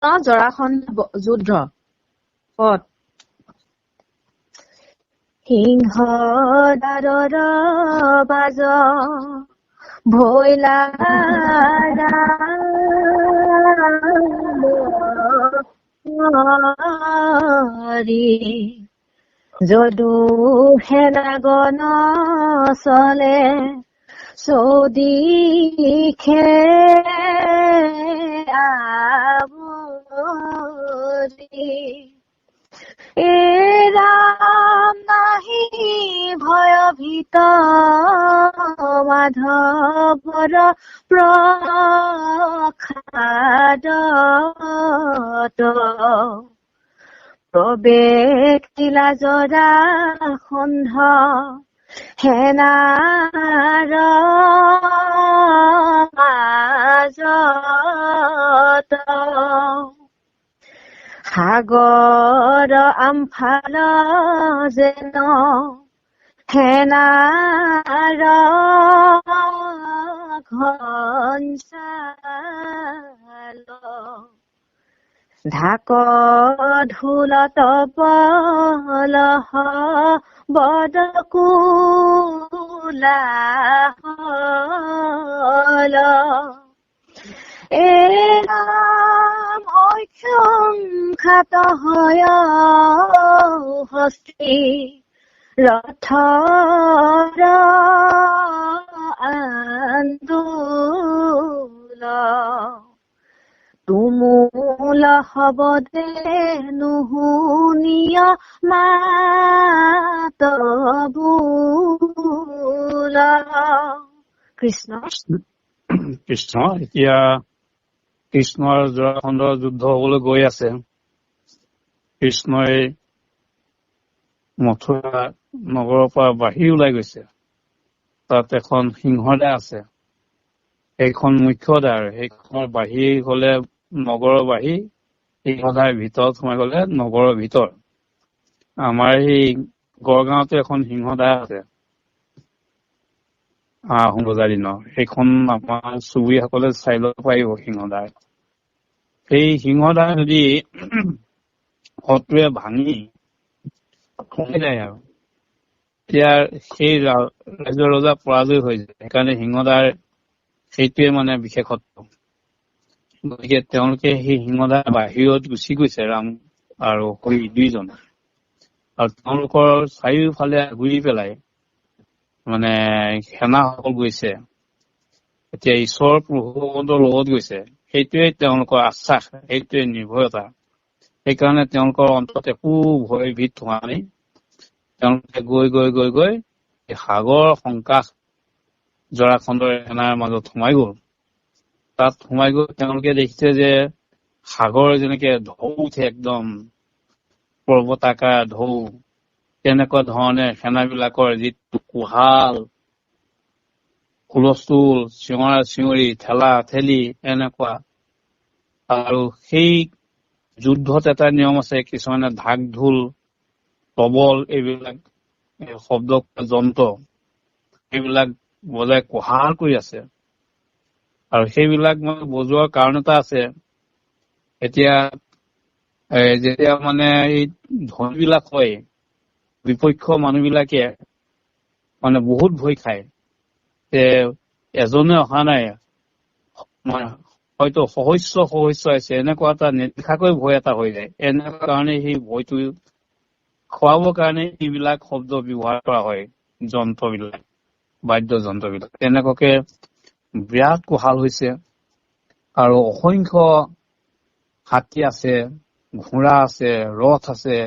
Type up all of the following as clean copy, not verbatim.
জৰাসন্ধ যুদ্ধ পদ। সিংহ দ্বাৰৰ বাজ ভৈলা হৰি, যদু সেনাগণ চলে চৌদিশে আৱৰি। এ ৰাম নাহি ভয়ভীত মাধৱৰ প্ৰসাদত, প্ৰৱেশিলা জৰাসন্ধ সেনাৰ মাজত। সাগৰ আমফাল যেন সেনাৰ ঘনচাল, ঢাক ঢোল তপলহ বদ কোলাহল। এ ৰাম অক্ষংখাত হয় হস্তি ৰথৰ আন্দোল, তুমুল শবদে নুশুনিয় মাত বোল। কৃষ্ণ কৃষ্ণ। এতিয়া কৃষ্ণ আৰু জৰাসন্ধৰ যুদ্ধ হবলৈ গৈ আছে। কৃষ্ণই মথুৰা নগৰৰ পৰা বাহিৰ ওলাই গৈছে। তাত এখন সিংহদ্বাৰ আছে, সেইখন মুখ্য দ্বাৰ। সেইখনৰ বাহিৰ হলে নগৰৰ বাহিৰ, সিংহদ্বাৰ ভিতৰত সোমাই গলে নগৰৰ ভিতৰ। আমাৰ এই গড়গাঁৱতো এখন সিংহদ্বাৰ আছে আহোম ৰজাৰ দিনৰ, সেইখন আমাৰ চুবুৰীয়াসকলে চাই ল'ব পাৰিব সিংহদ্বাৰ। সেই সিংহদ্বাৰ যদি শত্ৰুৱে ভাঙি সোমাই যায় আৰু তেতিয়া সেই ৰাজ্যৰ ৰজা পৰাজয় হৈ যায়। সেইকাৰণে সিংহদ্বাৰ সেইটোৱে মানে বিশেষত্ব। গতিকে তেওঁলোকে সেই সিংহদ্বাৰ বাহিৰত গুচি গৈছে, ৰাম আৰু হৰি দুইজন, আৰু তেওঁলোকৰ চাৰিওফালে আগুৰি পেলাই মানে সেনাসকল গৈছে। এতিয়া ঈশ্বৰ প্ৰভুভগৱন্তৰ লগত গৈছে, সেইটোৱে তেওঁলোকৰ আশ্বাস, সেইটোৱে নিৰ্ভৰতা। সেইকাৰণে তেওঁলোকৰ অন্তৰত একো ভয় ভীত হোৱা নাই। তেওঁলোকে গৈ গৈ গৈ গৈ সাগৰ সংকাশ জৰাসন্ধৰ সেনাৰ মাজত সোমাই গল। তাত সোমাই গৈ তেওঁলোকে দেখিছে যে সাগৰ যেনেকে ঢৌ উঠে, একদম পৰ্বতাকাৰ ঢৌ, তেনেকুৱা ধৰণে সেনাবিলাকৰ যিটো কোহাল, হুলস্থুল, চিঞৰা চিঞৰি, ঠেলা ঠেলি এনেকুৱা। আৰু সেই যুদ্ধত এটা নিয়ম আছে, কিছুমানে ঢাক ঢোল তবল এইবিলাক শব্দ যন্ত্ৰ সেইবিলাক বজাই কোহাল কৰি আছে। আৰু সেইবিলাক মানে বজোৱাৰ কাৰণ এটা আছে। এতিয়া যেতিয়া মানে এই ধ্বনিবিলাক হয়, বিপক্ষ মানুহবিলাকে মানে বহুত ভয় খায় যে এজনে অহা নাই, মানে হয়তো সহস্ৰ সহস্ৰ আহিছে, এনেকুৱা এটা নেদেখাকৈ ভয় এটা হৈ যায়। এনেকুৱা কাৰণে সেই ভয়টো খুৱাবৰ কাৰণে এইবিলাক শব্দ ব্যৱহাৰ কৰা হয়, যন্ত্ৰবিলাক, বাদ্য যন্ত্ৰবিলাক। তেনেকুৱাকে বিৰাট কোহাল হৈছে আৰু অসংখ্য হাতী আছে, ঘোঁৰা আছে, ৰথ আছে,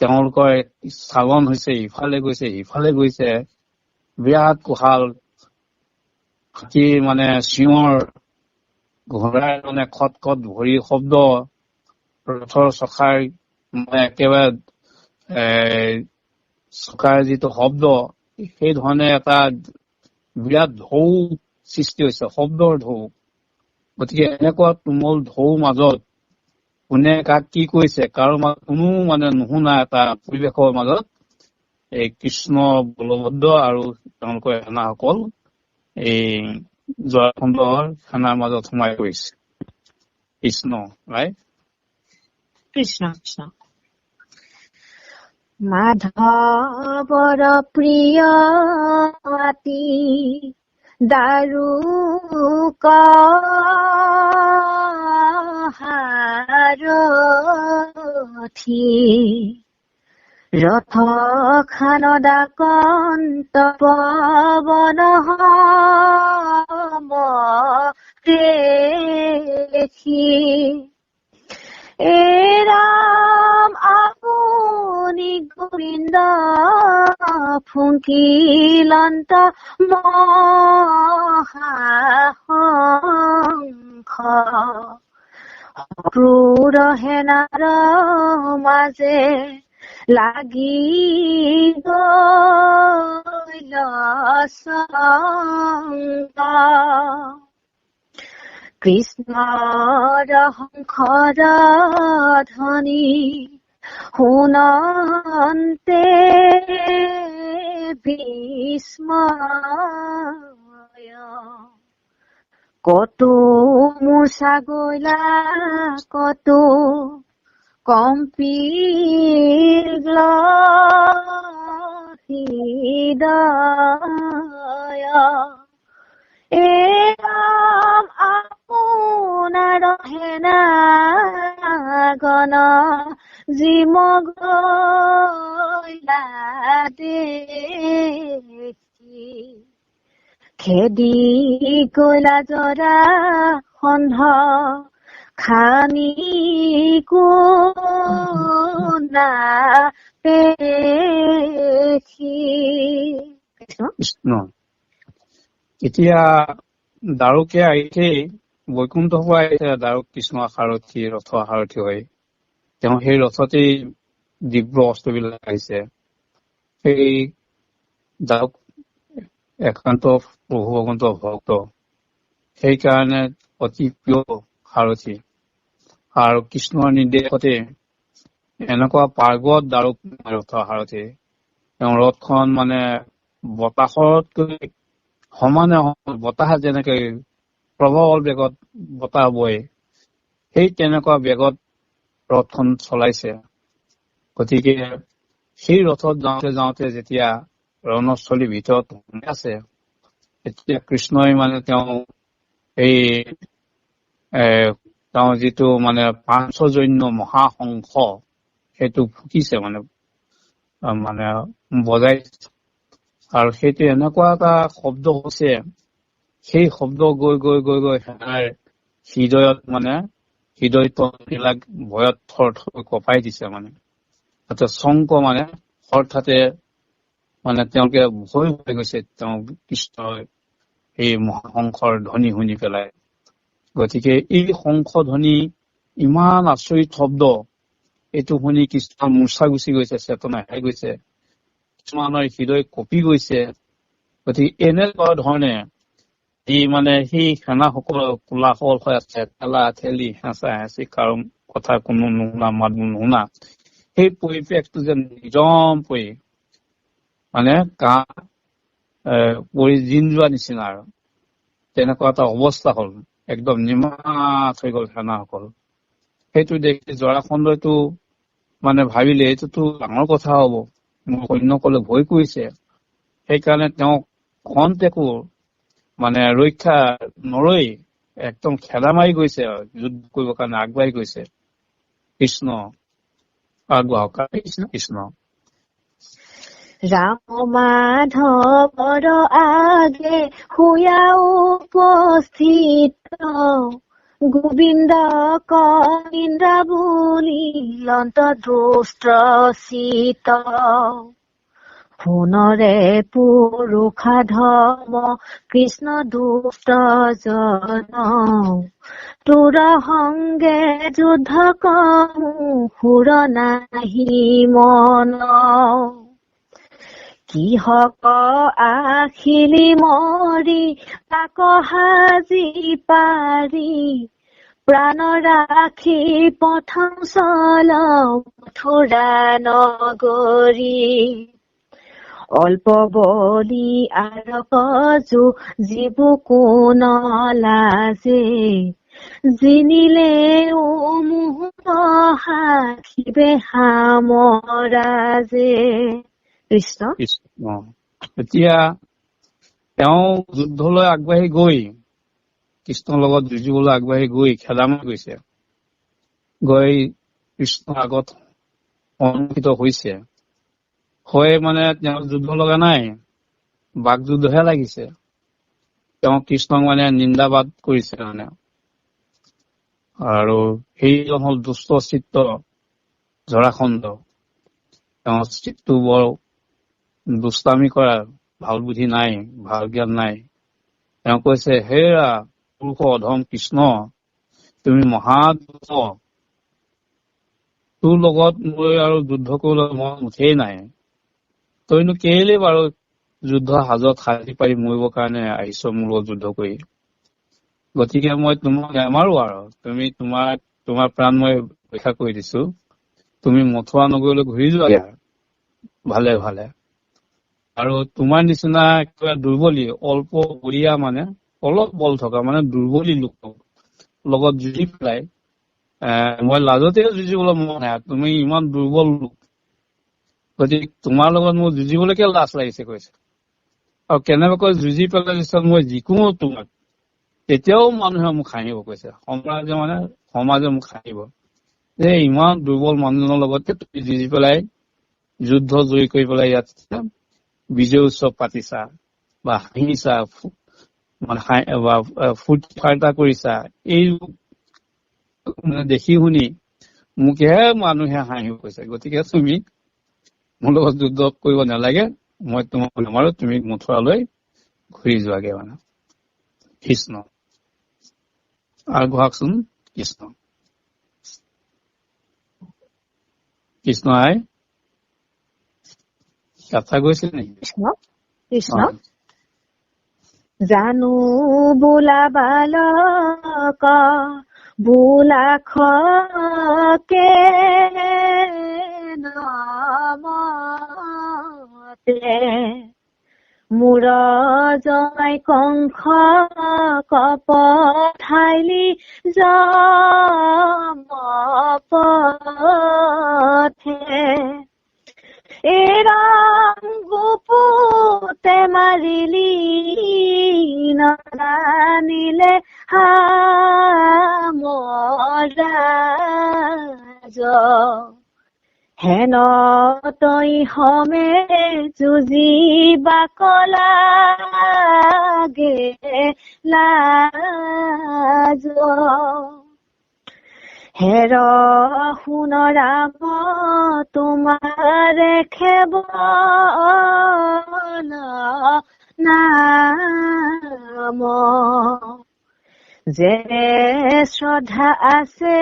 তেওঁলোকৰ চালন হৈছে, ইফালে গৈছে সিফালে গৈছে, বিৰাট কোহাল, হাতীৰ মানে চিঞৰ, ঘোঁৰাৰ মানে খট খট ভৰিৰ শব্দ, ৰথৰ চকাৰ মানে একেবাৰে চকাৰ যিটো শব্দ, সেই ধৰণে এটা বিৰাট ঢৌ সৃষ্টি হৈছে, শব্দৰ ঢৌ। গতিকে এনেকুৱা তুমুল ঢৌৰ মাজত কোনে কাক কি কৈছে কাৰো কোনো মানে নুশুনা এটা পৰিৱেশৰ মাজত এই কৃষ্ণ বলভদ্ৰ আৰু তেওঁলোকৰ সেনাসকল এই জৰাসন্ধৰ সেনাৰ মাজত সোমাই পৰিছে। কৃষ্ণ, ৰাইট? কৃষ্ণ কৃষ্ণ। মাধৱৰ প্ৰিয় আতি দাৰুক সাৰথি, ৰথ খান ডাকন্ত পৱন দেখি। এ ৰাম আপুনি গোবিন্দ ফুংকিলন্ত মহাশংখ, ক্ৰূৰ সেনাৰ মাজে লাগি গৈল শঙ্ক। কৃষ্ণৰ শংখৰ ধ্বনি শুনন্তে বিস্ময়, কতো মূৰ্ছা গৈলা কতো কম্পিল হৃদয়। এ ৰাম আপোনাৰ সেনা গণ জিম গৈলা দেখি, খেদি গৈলা জৰা সন্ধ খানি কোনা পেখি। কৃষ্ণ। এতিয়া দাৰুকে আহিছে, বৈকুণ্ঠ পৰা আহিছে দাৰুক কৃষ্ণ সাৰথি, ৰথ সাৰথি হৈ তেওঁ সেই ৰথতেই দিব্য অস্ত্ৰবিলাক আহিছে। সেই দাৰুক একান্ত প্ৰভু ভগৱন্ত ভক্ত, সেইকাৰণে অতি প্ৰিয় সাৰথি। আৰু কৃষ্ণৰ নিৰ্দেশতে এনেকুৱা পাৰ্গত দাৰুক ৰথ সাৰথি, তেওঁ ৰথখন মানে বতাহতকৈ সমানে, বতাহ যেনেকে প্ৰবল বেগত বতাহ বয়, সেই তেনেকুৱা বেগত ৰথখন চলাইছে। গতিকে সেই ৰথত যাওঁতে যাওঁতে যেতিয়া ৰণস্থলীৰ ভিতৰত সোমাই আছে, তেতিয়া কৃষ্ণই মানে তেওঁ এই তেওঁ যিটো মানে পাঞ্চজন্য মহাশংখ সেইটো ফুকিছে, মানে মানে বজাই, আৰু সেইটো এনেকুৱা এটা শব্দ হৈছে, সেই শব্দ গৈ গৈ গৈ গৈ সেনাৰ হৃদয়ত মানে হৃদয় বিলাক ভয়ত থৰ থৰ কঁপাই দিছে। মানে তাতে শংক মানে হঠাতে মানে তেওঁলোকে ভয় হৈ গৈছে তেওঁ কৃষ্ণই এই মহাশংখৰ ধ্বনি শুনি পেলাই। গতিকে এই শংখ ধ্বনি ইমান আচৰিত শব্দ, এইটো শুনি কৃষ্ণ মূৰ্ছা গুচি গৈছে, চেতনা হেৰাই গৈছে, কিছুমানৰ হৃদয় কঁপি গৈছে। গতিকে এনেকুৱা ধৰণে যি মানে সেই সেনাসকল কোলাহল হৈ আছে, ঠেলা ঠেলি হেঁচা হেঁচি, কাৰো কথা কোনো নুশুনা, মাত নুশুনা, সেই পৰিৱেশটো যেন নিজম পৰি মানে কাহ পৰি জিন যোৱা নিচিনা আৰু তেনেকুৱা এটা অৱস্থা হ'ল, একদম নিমাত হৈ গ'ল সেনাসকল। সেইটো দেখি জৰাসন্ধইতো মানে ভাবিলে এইটোতো ডাঙৰ কথা হ'ব, মোৰ সৈন্যসকলে ভয় কৰিছে, সেইকাৰণে তেওঁক খন্তেকো মানে ৰক্ষা নৰৈ একদম খেদা মাৰি গৈছে, যুদ্ধ কৰিবৰ কাৰণে আগবাঢ়ি গৈছে। কৃষ্ণ আগবাঢ়ক। কৃষ্ণ। ৰাম মাধৱৰ আগে হুয়া উপস্থিত, গোবিন্দ কবিন্দ্ৰ বুলিলন্ত দুষ্ট চিত। সোণৰে পুৰুষাধম কৃষ্ণ দুষ্ট জন, তোৰ সংগে যুদ্ধ কমু সুৰ নাহি মন। কিহক আখিলি মৰি তাক সাজি পাৰি, প্ৰাণ ৰাখি প্ৰথম চল মথুৰা নগৰী। অল্প বলি আৰু কজু জীৱ কোন লাজে, জিনিলে সাখিবে হামৰাজে। কৃষ্ণ। এতিয়া তেওঁ যুদ্ধলৈ আগবাঢ়ি গৈ কৃষ্ণৰ লগত যুঁজিবলৈ আগবাঢ়ি গৈ খেদামা গৈছে, গৈ কৃষ্ণৰ আগত সন্মুখিত হৈছে। হৈ মানে তেওঁ যুদ্ধ লগা নাই, বাক যুদ্ধহে লাগিছে। তেওঁ কৃষ্ণক মানে নিন্দাবাদ কৰিছে মানে। আৰু সেইজন হ'ল দুষ্ট চিত্ৰ জৰাসন্ধ। তেওঁৰ চিত্ৰটো বৰ দুষ্টামি কৰা, ভাল বুদ্ধি নাই, ভাল জ্ঞান নাই। তেওঁ কৈছে, হেৰা পুৰুষ অধম কৃষ্ণ, তুমি মহাদুষ্ট, তোৰ লগত মই আৰু যুদ্ধ কৰিবলৈ মন মুঠেই নাই। তইনো কেলে বাৰু যুদ্ধ সাজত সাজি পাৰি মৰিবৰ কাৰণে আহিছ মোৰ লগত যুদ্ধ কৰি? গতিকে মই তোমাক নামাৰো আৰু, তুমি তোমাৰ প্ৰাণ মই ৰক্ষা কৰি দিছো, তুমি মথুৰা নগৰলৈ ঘূৰি যোৱা ভালে ভালে। আৰু তোমাৰ নিচিনা কিবা দুৰ্বলী, অল্প বলীয়া মানে অলপ বল থকা মানে দুৰ্বলী লোকক লগত যুঁজি পেলাই মই লাজতে যুঁজিবলৈ মন নাই, তুমি ইমান দুৰ্বল লোক, গতিকে তোমাৰ লগত মোৰ যুঁজিবলৈকে লাজ লাগিছে কৈছে। আৰু কেনেবাকৈ যুঁজি পেলাই পিছত মই জিকো তোমাক, তেতিয়াও মানুহে মোক হাঁহিব কৈছে, সমাজে মানে সমাজে মোক হাঁহিব যে ইমান দুৰ্বল মানুহজনৰ লগতে তুমি যুঁজি পেলাই যুদ্ধ জয়ী কৰি পেলাই ইয়াত বিজয় উৎসৱ পাতিছা বা হাঁহিছা, মানে ফূৰ্তি ফাৰ্তা কৰিছা, এই দেখি শুনি মোকহে মানুহে হাঁহিব কৈছে। গতিকে তুমি মোৰ লগত যুদ্ধ কৰিব নালাগে, মই তোমাক নামাৰো, তুমি মথুৰালৈ ঘূৰি যোৱাগে মানে। কৃষ্ণ। আগবঢ়াকচোন। কৃষ্ণ কৃষ্ণ। আই কথা গৈছিল নেকি? কৃষ্ণ কৃষ্ণ। জানো বোলা বালক বোলা খকে নমতে, মোৰ জয় কংস কপঠাইলি যম পথে, এৰাম গুপুতে মাৰিলি নানিলে হামৰাজ, হেন তই সমে যুঁজিবা কলাগে লাজ। হেৰ শুন ৰাম তোমাৰ খেব নাম, যে শ্ৰদ্ধা আছে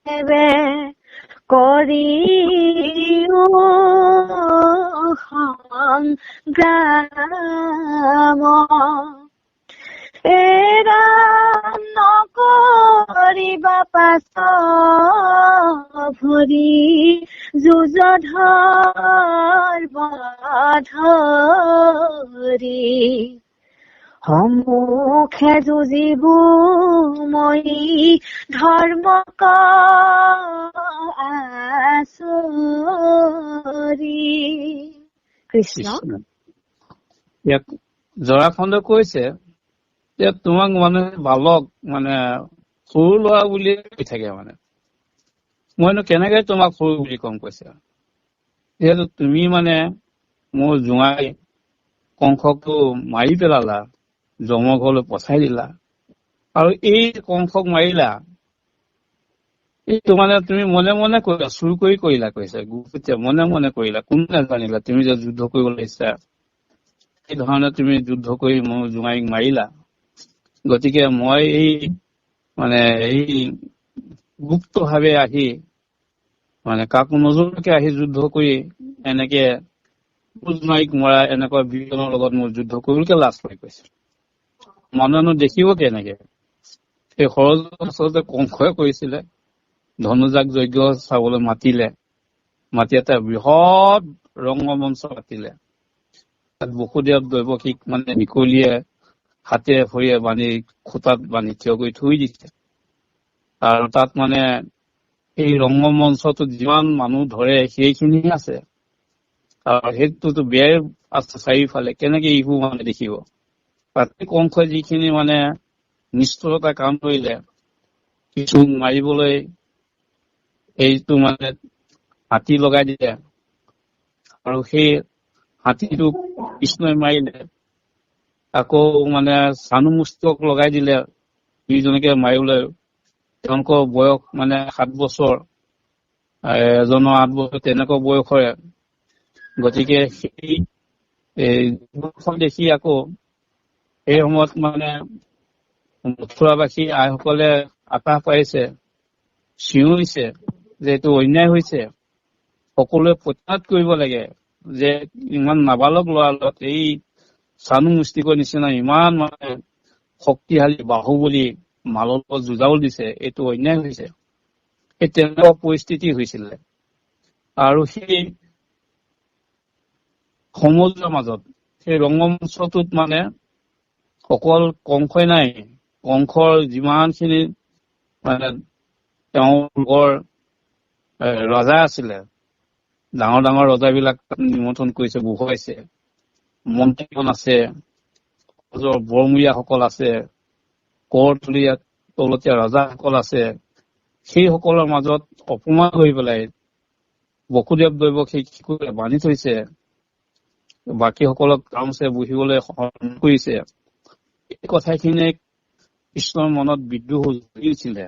তেবে কৰিও সংগ্ৰাম, এৰাম নকৰিবা পাছ ভৰি যুঁজ ধৰ্ম ধৰি, সম্মুখে যুঁজিবো মই ধৰ্ম আচৰি। কৃষ্ণ। ইয়াত জৰাসন্ধ কৈছে যে তোমাক মানুহে বালক মানে সৰু ল'ৰা বুলিয়ে কৈ থাকে, মানে মইনো কেনেকে তোমাক সৰু বুলি কম কৈছে, যিহেতু তুমি মানে মোৰ জোঁৱাই কংসকটো মাৰি পেলালা, যমৰ ঘৰলৈ পঠাই দিলা, আৰু এই কংসক মাৰিলা, এইটো মানে তুমি মনে মনে কৰিলা, চুৰ কৰি কৰিলা কৈছে, গুপুতে মনে মনে কৰিলা, কোনো নাজানিলা তুমি যে যুদ্ধ কৰিব লাগিছা, সেই ধৰণে তুমি যুদ্ধ কৰি মোৰ জোঁৱাইক মাৰিলা। গতিকে মই এই মানে এই গুপ্তভাৱে আহি মানে কাকো নজনাকে আহি যুদ্ধ কৰি এনেকে জোঁৱাইক মৰা এনেকুৱা বীৰজনৰ লগত মোৰ যুদ্ধ কৰিবলৈকে লাজ পাই কৈছে, মানুহেনো দেখিব কেনেকে? সেই ষড়যন্ত্ৰ আচলতে কংসই কৰিছিলে। ধনুজাক যজ্ঞ চাবলৈ মাতিলে, মাতি এটা বৃহৎ ৰংগমঞ্চ পাতিলে, তাত বসুদেৱ দৈৱকীক মানে নিকলিয়ে হাতে ভৰিয়ে বান্ধি খুটাত বান্ধি থিয় কৰি থৈ দিছে। আৰু তাত মানে এই ৰংগমঞ্চটোত যিমান মানুহ ধৰে সেইখিনি আছে, আৰু সেইটোতো বেৰ আছে চাৰিওফালে, কেনেকে ইহু মানে দেখিব। তাতে কংসই যিখিনি মানে নিষ্ঠুৰতা কাম কৰিলে, কিছু মাৰিবলৈ এইটো মানে হাতী লগাই দিলে, আৰু সেই হাতীটোক কৃষ্ণই মাৰিলে। আকৌ মানে চানুমুস্তক লগাই দিলে দুইজনকে মাৰিবলৈ। তেওঁলোকৰ বয়স মানে 7 বছৰ, এজনৰ 8 বছৰ, তেনেকুৱা বয়সৰে। গতিকে সেই দেখি আকৌ সেই সময়ত মানে মথুৰাবাসী আইসকলে আতাহ পাৰিছে, চিঞৰিছে যে এইটো অন্যায় হৈছে, সকলোৱে প্ৰতিবাদ কৰিব লাগে যে ইমান নাবালক ল'ৰাৰ লগত এই চানু মুষ্টিকৰ নিচিনা ইমান মানে শক্তিশালী বাহুবলী মালৰ লগত যুঁজাও দিছে, এইটো অন্যায় হৈছে। এই তেনেকুৱা পৰিস্থিতি হৈছিলে। আৰু সেই সমুদ্ৰৰ মাজত সেই ৰংগমঞ্চটোত মানে অকল কংসই নাই, কংসৰ যিমানখিনি মানে তেওঁলোকৰ ৰজা আছিলে, ডাঙৰ ডাঙৰ ৰজাবিলাক নিমন্ত্ৰণ কৰিছে, বহুৱাইছে, মন্ত্ৰীগণ আছে, বৰমূৰীয়াসকল আছে, কৰতলীয়া তলতীয়া ৰজাসকল আছে। সেই সকলৰ মাজত অপমান কৰি পেলাই বসুদেৱ দৈৱক সেই শিশুৱে বান্ধি থৈছে, বাকীসকলক আৰামছে বহিবলৈ কৰিছে। এই কথাখিনিয়ে কৃষ্ণৰ মনত বিদ্ৰোহ উঠিছিলে।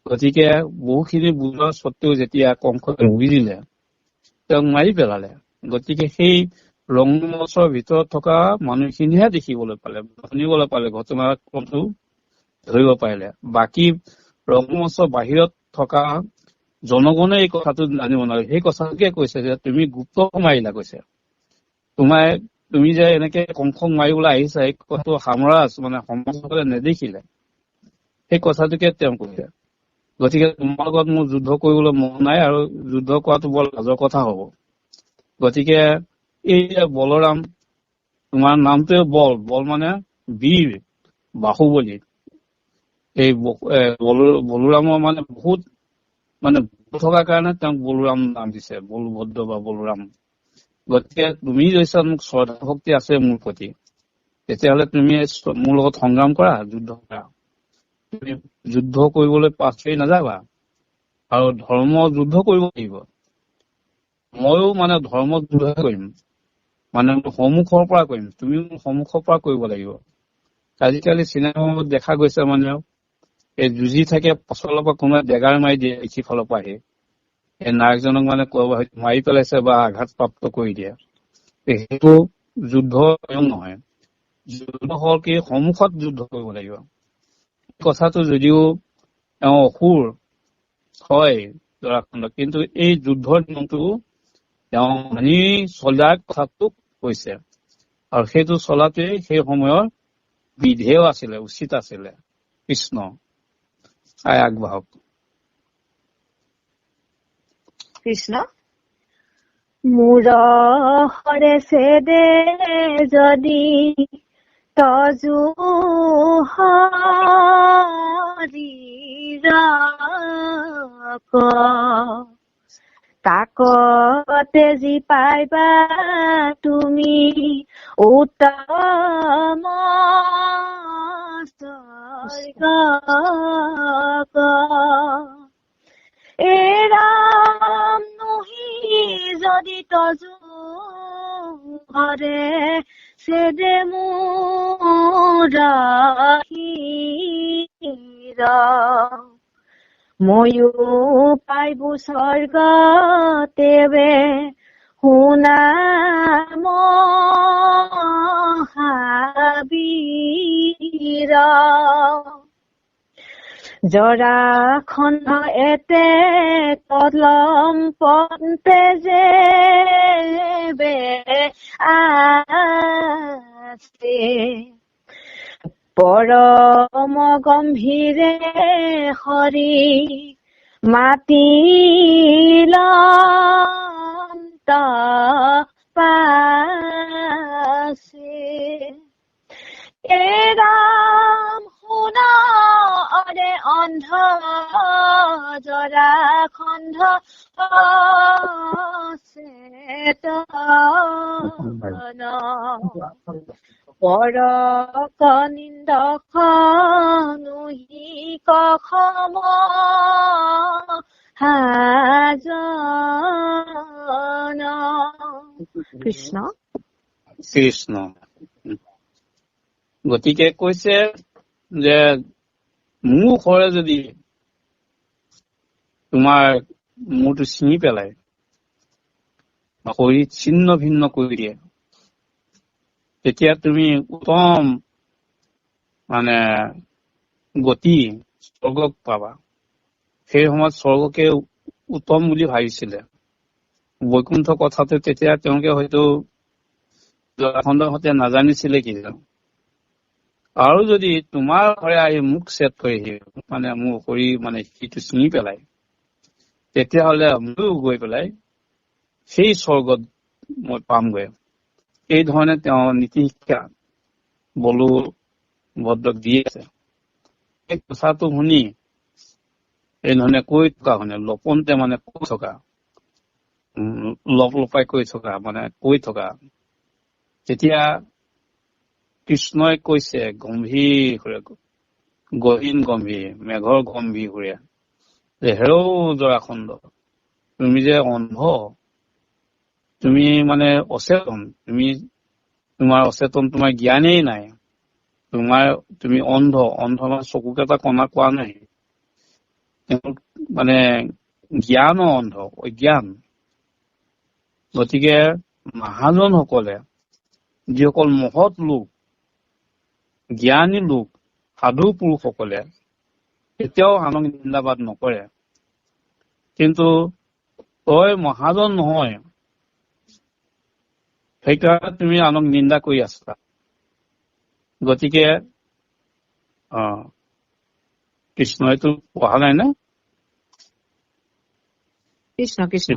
গতিকে বহুখিনি বুজোৱাৰ স্বত্তেও যেতিয়া কংসই নুবুজিলে, তেওঁক মাৰি পেলালে। গতিকে সেই ৰংমঞ্চৰ ভিতৰত থকা মানুহখিনিহে দেখিবলৈ পালে, শুনিবলৈ পালে, ঘটনাক্ৰমটো ধৰিব পাৰিলে। বাকী ৰংমঞ্চৰ বাহিৰত থকা জনগণে এই কথাটো জানিব নোৱাৰে। সেই কথাটোকে কৈছে যে তুমি গুপ্ত মাৰিলা, কৈছে তুমি যে এনেকে কংসক মাৰিবলৈ আহিছা, এই কথাটো সামৰাজ মানে সমাজসকলে নেদেখিলে, সেই কথাটোকে তেওঁ কৈছে। গতিকে তোমাৰ লগত মোৰ যুদ্ধ কৰিবলৈ মন নাই, আৰু যুদ্ধ কৰাটো বৰ লাজৰ কথা হব। গতিকে এই বলৰাম, তোমাৰ নামটোৱে বল, বল মানে বীৰ, বাহুবলী। এই বলৰামৰ মানে বহুত মানে থকাৰ কাৰণে তেওঁক বলৰাম নাম দিছে, বলভদ্ৰ বা বলৰাম। গতিকে তুমি লৈছা মোক শ্ৰদ্ধা ভক্তি আছে মোৰ প্ৰতি, তেতিয়াহ'লে তুমি মোৰ লগত সংগ্ৰাম কৰা, যুদ্ধ কৰা। তুমি যুদ্ধ কৰিবলৈ পাছ নাযাবা, আৰু ধৰ্ম যুদ্ধ কৰিব লাগিব। ময়ো মানে ধৰ্ম যুদ্ধ কৰিম, মানে সন্মুখৰ পৰা কৰিম, তুমিও সন্মুখৰ পৰা কৰিব লাগিব। আজিকালি চিনেমাত দেখা গৈছে মানে এই যুঁজি থাকে, পাছলৰ পৰা কোনোবাই ডেগাৰ মাৰি দিয়ে সিফালৰ পৰা আহি, এই নায়কজনক মানে মাৰি পেলাইছে বা আঘাতপ্ৰাপ্ত কৰি দিয়ে। সেইটো যুদ্ধ নহয়, যুদ্ধ হ'ল কি সন্মুখত যুদ্ধ কৰিব লাগিব। কথাটো যদিও তেওঁ অসুৰ হয় জৰাসন্ধ, কিন্তু এই যুদ্ধৰ নিয়মটো তেওঁ মানি চলাৰ কথাটো কৈছে, আৰু সেইটো চলাটোৱে সেই সময়ৰ বিধেয় আছিলে, উচিত আছিলে। কৃষ্ণ আই আগবাঢ়ক। কৃষ্ণ। মোৰ হৰে ছেদে যদি তজু হৰি তাকতে যি পাইবা তুমি উত্তম স্বৰ্গ। এ ৰাম নুহি যদি তজু হৰে ছেদে মোৰ শিৰ, ময়ো পাইবো স্বৰ্গ তেৱে শুনা মহাবীৰ। জৰাখণ্ড এতে কলম পন্তে যেবে আছে, পৰম গম্ভীৰে হৰি মাতিলন্ত পাছে। এ ৰাম শুনা অৰে অন্ধ জৰাখণ্ড চেতন পৰক নিন্দক নুহি সম হাজন। কৃষ্ণ কৃষ্ণ। গতিকে কৈছে যে মোৰ শৰে যদি তোমাৰ মূৰটো ছিঙি পেলাই, শৰীৰ ছিন্ন ভিন্ন কৰি দিয়ে, তেতিয়া তুমি উত্তম মানে গতি স্বৰ্গক পাবা। সেই সময়ত স্বৰ্গকে উত্তম বুলি ভাবিছিলে। বৈকুণ্ঠ কথাটো তেতিয়া তেওঁলোকে হয়তো জৰাসন্ধহঁতে নাজানিছিলে কি জানো। আৰু যদি তোমাৰ ঘৰে আহি মোক ছেদ কৰেহি, মানে মোৰ শৰীৰ মানে সিটো ছিঙি পেলাই, তেতিয়াহ'লে ময়ো গৈ পেলাই সেই স্বৰ্গত মই পামগৈ। এই ধৰণে তেওঁ নীতি শিক্ষা বলো ভদ্ৰক দি আছে। এই কথাটো শুনি এই ধৰণে কৈ থকা শুনে লপনতে মানে কৈ থকা, লপ লপাই কৈ থকা মানে কৈ থকা, তেতিয়া কৃষ্ণই কৈছে গম্ভীৰ সুৰে, গহীন গম্ভীৰ, মেঘৰ গম্ভীৰ সুৰে, যে হেৰৌ জৰাসন্ধ, তুমি যে অন্ধ, তুমি মানে অচেতন, তুমি তোমাৰ অচেতন, তোমাৰ জ্ঞানেই নাই, তুমি অন্ধ, অন্ধ মানে চকুকেইটা কণা কোৱা নাই, তেওঁলোক মানে জ্ঞানো অন্ধ, অজ্ঞান। গতিকে মহাজনসকলে, যিসকল মহৎ লোক, জ্ঞানী লোক, সাধু পুৰুষসকলে কেতিয়াও আনক নিন্দাবাদ নকৰে। কিন্তু তই মহাজন নহয়, সেইকাৰণে তুমি আনক নিন্দা কৰি আছা। গতিকে কৃষ্ণইতো পঢ়া নাই নে? কৃষ্ণ কৃষ্ণ।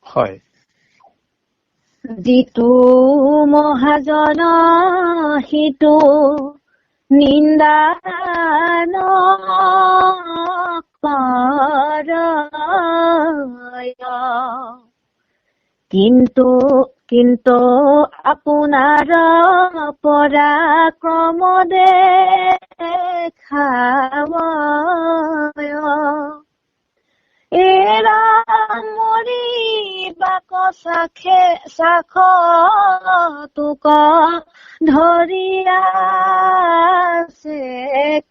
হয়। যিটো মহাজন সিটো নিন্দা নকৰ, কিন্তু কিন্তু আপোনাৰ পৰাক্ৰম দেখাৱ। এ ৰাম মৰিবাক চাখে চাখ তোক ধৰিয়া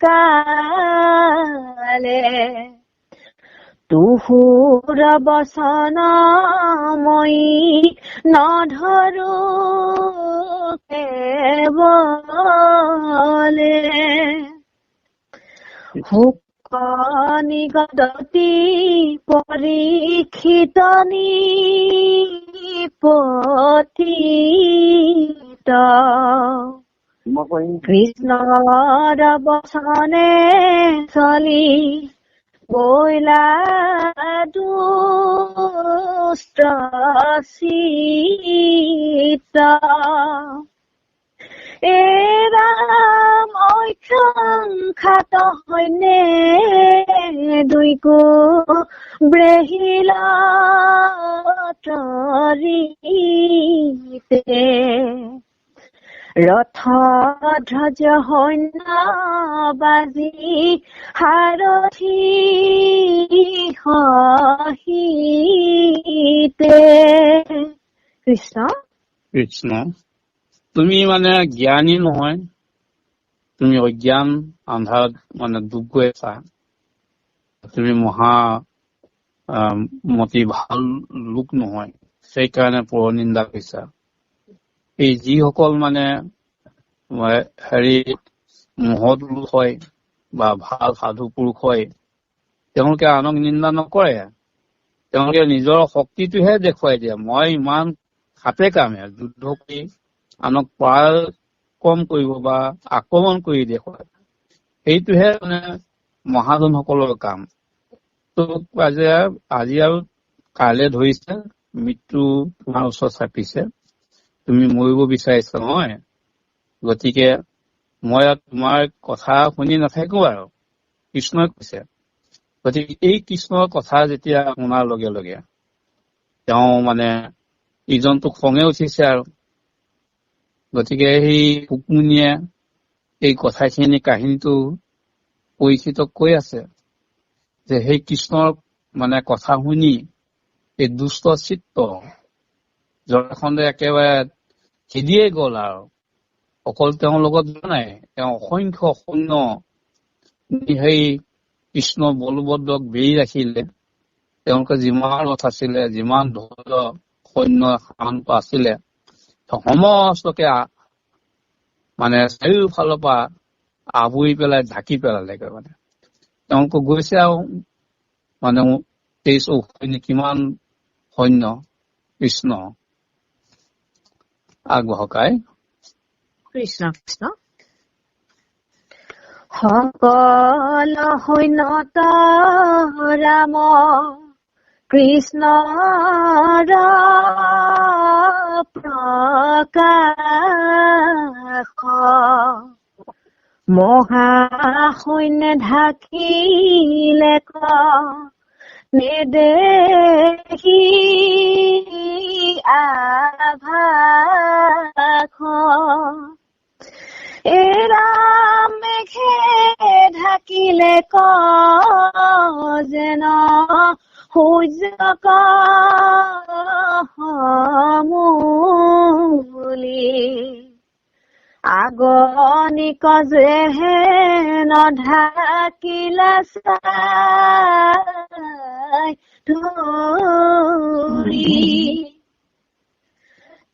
কালে, তুহুৰ বচন মই নধৰো কেৱলে। শুক নিগদতি পৰীক্ষিত নিপতিত, কৃষ্ণৰ বচনে চলি গৈলা দুষ্ট চিত্ত। এ ৰাম অক্ষাত হয়নে দুইকো ব্ৰেহিল তৰিতে, ৰথ ধ্বজ সৈন্য বাজি সাৰথি সহিতে। কৃষ্ণ কৃষ্ণ। তুমি মানে জ্ঞানী নহয়, তুমি অজ্ঞান আন্ধাৰত মানে ডুব গৈ আছা। তুমি মহা মতি ভাল লোক নহয়, সেইকাৰণে পৰনিন্দা কৰিছা। এই যিসকল মানে হেৰি মহৎ লোক হয় বা ভাল সাধু পুৰুষ হয়, তেওঁলোকে আনক নিন্দা নকৰে, তেওঁলোকে নিজৰ শক্তিটোহে দেখুৱাই দিয়ে। মই ইমান হাতে কামে যুদ্ধ কৰি আনক পৰাক্ৰম কৰিব বা আক্ৰমণ কৰি দেখুৱায়, সেইটোহে মানে মহাজনসকলৰ কাম। আজি আৰু কাইলৈ ধৰিছে, মৃত্যু তোমাৰ ওচৰত চাপিছে, তুমি মৰিব বিচাৰিছা নহয়, গতিকে মই তোমাৰ কথা শুনি নাথাকো আৰু, কৃষ্ণই কৈছে। গতিকে এই কৃষ্ণৰ কথা যেতিয়া শুনাৰ লগে লগে তেওঁ মানে ইজনটো খঙে উঠিছে আৰু। গতিকে সেই শুকমুনিয়ে এই কথাখিনি কাহিনীটো পৰীক্ষিতক কৈ আছে যে সেই কৃষ্ণৰ মানে কথা শুনি এই দুষ্ট চিত্ত জৰাসন্ধে একেবাৰে খেদিয়ে গ'ল আৰু। অকল তেওঁৰ লগত যোৱা নাই, তেওঁ অসংখ্য সৈন্য সেই কৃষ্ণ বলভদ্ৰক বেৰি ৰাখিলে। তেওঁলোকে যিমান ৰথ আছিলে, যিমান ধ্বজ সৈন্য সামন্ত আছিলে, সমস্তকে মানে চাৰিওফালৰ পৰা আৱৰি পেলাই ঢাকি পেলালে মানে। তেওঁলোক গৈছে আৰু মানে 23 কিমান সৈন্য। কৃষ্ণ আগবঢ়কাই। কৃষ্ণ কৃষ্ণ। সকল সৈন্যত ৰাম কৃষ্ণৰ প্ৰকাশ মহাসৈন্য ঢাকিলে নেদেখি আভাস। এ ৰাম মেঘে ঢাকিলে যেন সূৰ্যক মূলি আগনিক যেহেন ঢাকিলা চাই ধৰি।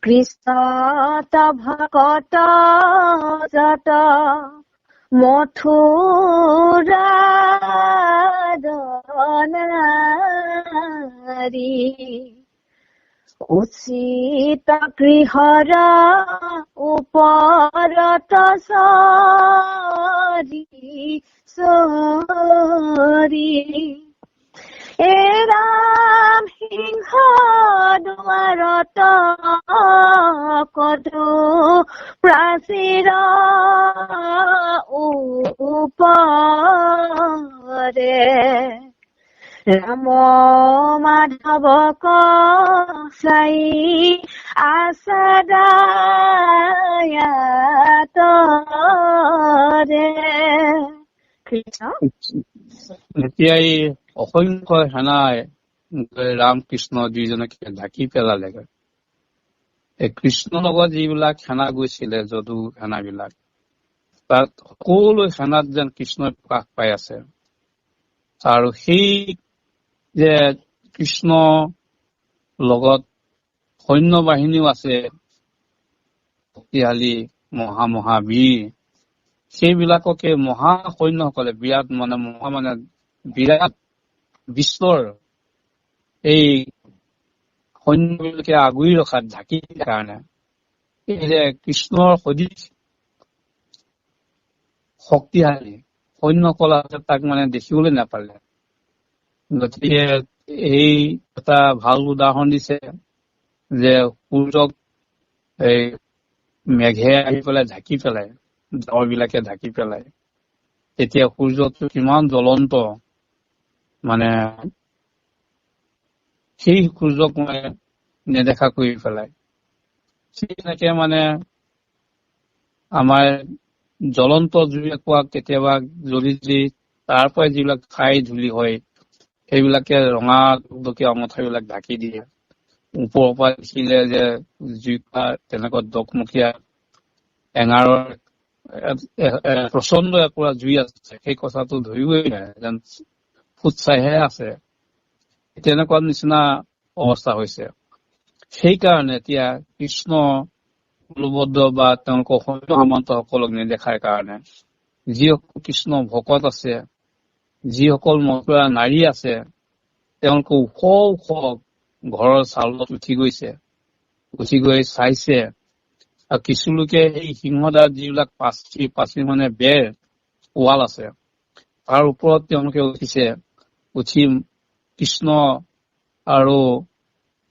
কৃষ্ণত ভকত যত মথুৰা নাৰী উচিত গৃহৰ ওপৰত চৰি চৰি। এ ৰাম সিংহ দুৱাৰত কতো প্ৰাচীৰ ওপৰে ৰাম মাধৱক চাই আছাদায়াতৰে। কৃষ্ণ। এতিয়া এই অসংখ্য সেনাই ৰাম কৃষ্ণ দুইজনকে ঢাকি পেলালেগৈ। এই কৃষ্ণৰ লগত যিবিলাক সেনা গৈছিলে, যদু সেনাবিলাক, তাত সকলো সেনাত যেন কৃষ্ণই প্ৰকাশ পাই আছে। আৰু সেই যে কৃষ্ণ লগত সৈন্য বাহিনীও আছে, শক্তিশালী মহা মহাবীৰ, সেইবিলাককে মহা সৈন্যসকলে বিৰাট মানে মহা মানে বিৰাট বিশ্বৰ এই সৈন্যবিলাকে আগুৰি ৰখাত ঢাকি কাৰণে এই যে কৃষ্ণৰ সদৃশ শক্তিশালী সৈন্যসকল আছে, তাক মানে দেখিবলৈ নাপালে। গতিকে এই এটা ভাল উদাহৰণ দিছে যে সূৰ্যক এই মেঘে আহি পেলাই ঢাকি পেলাই, ডাৱৰ বিলাকে ঢাকি পেলাই, তেতিয়া সূৰ্যটো কিমান জ্বলন্ত, মানে সেই সূৰ্যক মানে নেদেখা কৰি পেলাই। তেনেকে মানে আমাৰ জ্বলন্ত জুই একুৰা কেতিয়াবা জ্বলি জ্বলি তাৰ পৰাই যিবিলাক ছাই ধূলি হয়, সেইবিলাকে ৰঙা দকীয়া অঙঠাবিলাক ঢাকি দিয়ে। ওপৰৰ পৰা দেখিলে যে জুইকুৰা তেনেকুৱা দকমকীয়া এঙাৰৰ প্ৰচণ্ড একুৰা জুই আছে, সেই কথাটো ধৰিবই নোৱাৰে, যেন ফুট ছাইহে আছে, তেনেকুৱা নিচিনা অৱস্থা হৈছে। সেইকাৰণে এতিয়া কৃষ্ণ বলভদ্ৰ বা তেওঁলোকৰ সৈন্য সামন্তসকলক নেদেখাৰ কাৰণে যিসকল কৃষ্ণ ভকত আছে, যিসকল মথুৰা নাৰী আছে, তেওঁলোকে ওখ ওখ ঘৰৰ চালত উঠি গৈছে, উঠি গৈ চাইছে। আৰু কিছু লোকে এই সিংহদ্বাৰ যিবিলাক পাচি পাচি মানে বেৰ ৱাল আছে, তাৰ ওপৰত তেওঁলোকে উঠিছে। উঠি কৃষ্ণ আৰু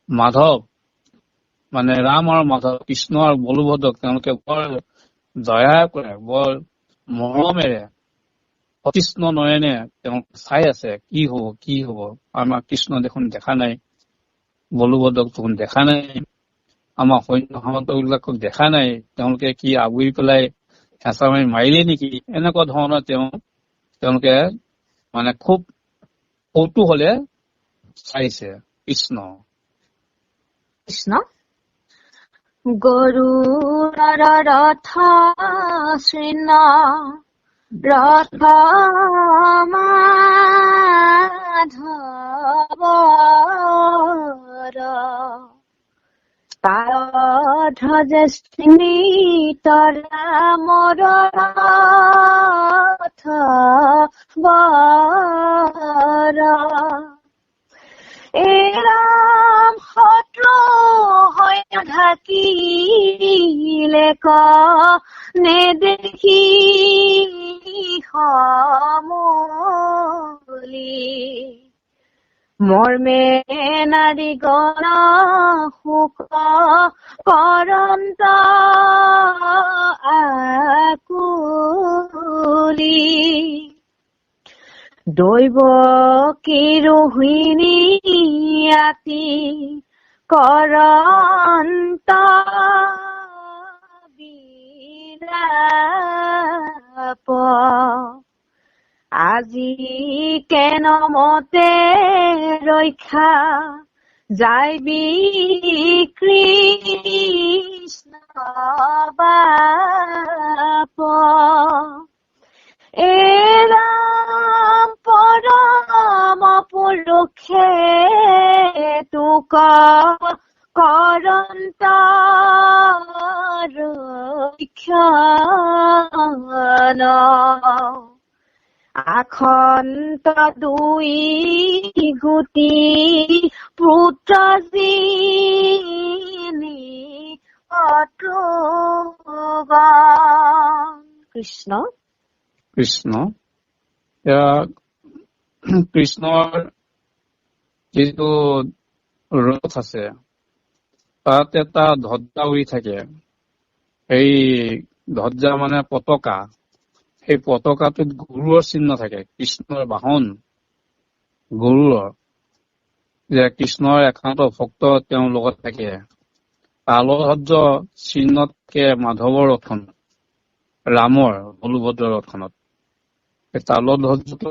মাধৱ মানে ৰাম আৰু মাধৱ, কৃষ্ণ আৰু বলভদ্ৰক তেওঁলোকে বৰ দয়া কৰে, বৰ মৰমেৰে সতৃষ্ণ নয়নে তেওঁক চাই আছে, কি হব কি হব, আমাৰ কৃষ্ণ দেখোন দেখা নাই, বলোভদ্ৰক দেখোন দেখা নাই, আমাৰ সৈন্য সামন্তবিলাকক দেখা নাই, তেওঁলোকে কি আগুৰি পেলাই হেঁচা মাৰি মাৰিলে নেকি, এনেকুৱা ধৰণৰ তেওঁলোকে মানে খুব কৌতূহলে চাইছে। কৃষ্ণ কৃষ্ণ। গৰুড় ৰথ শৃণ ৰথ মাধৱৰ তালধ্বজে স্মিত ৰামৰ ৰথ বৰ। এ ৰাম শত্ৰু হৈ ঢাকিলে ক নেদেখি সমুলি। মৰ্মে নাৰী গণ শোক কৰন্ত আকুলি। দৈৱ কি ৰোহিণী আতি কৰন্ত বিলাপ। আজি কেন মতে ৰক্ষা যাইবি কৃষ্ণ বাপ। এ ৰাম পৰম পুৰুষে তোক কৰন্ত ৰক্ষণ। আখন্ত দুই গুটি পুত্ৰ জিনি শত্ৰুঘ্ন। কৃষ্ণ কৃষ্ণ। কৃষ্ণৰ যিটো ৰথ আছে তাত এটা ধ্বজা উৰি থাকে। এই ধ্বজা মানে পতাকা। সেই পতাকাটোত গৰুড়ৰ চিহ্ন থাকে, কৃষ্ণৰ বাহন গৰুড়ৰ, যে কৃষ্ণৰ একান্ত ভক্ত তেওঁৰ লগত থাকে। তালধ্বজ চিহ্নতকে মাধৱৰ ৰথখন, ৰামৰ বলোভদ্ৰৰ ৰথখনত এই তালধ্বজটো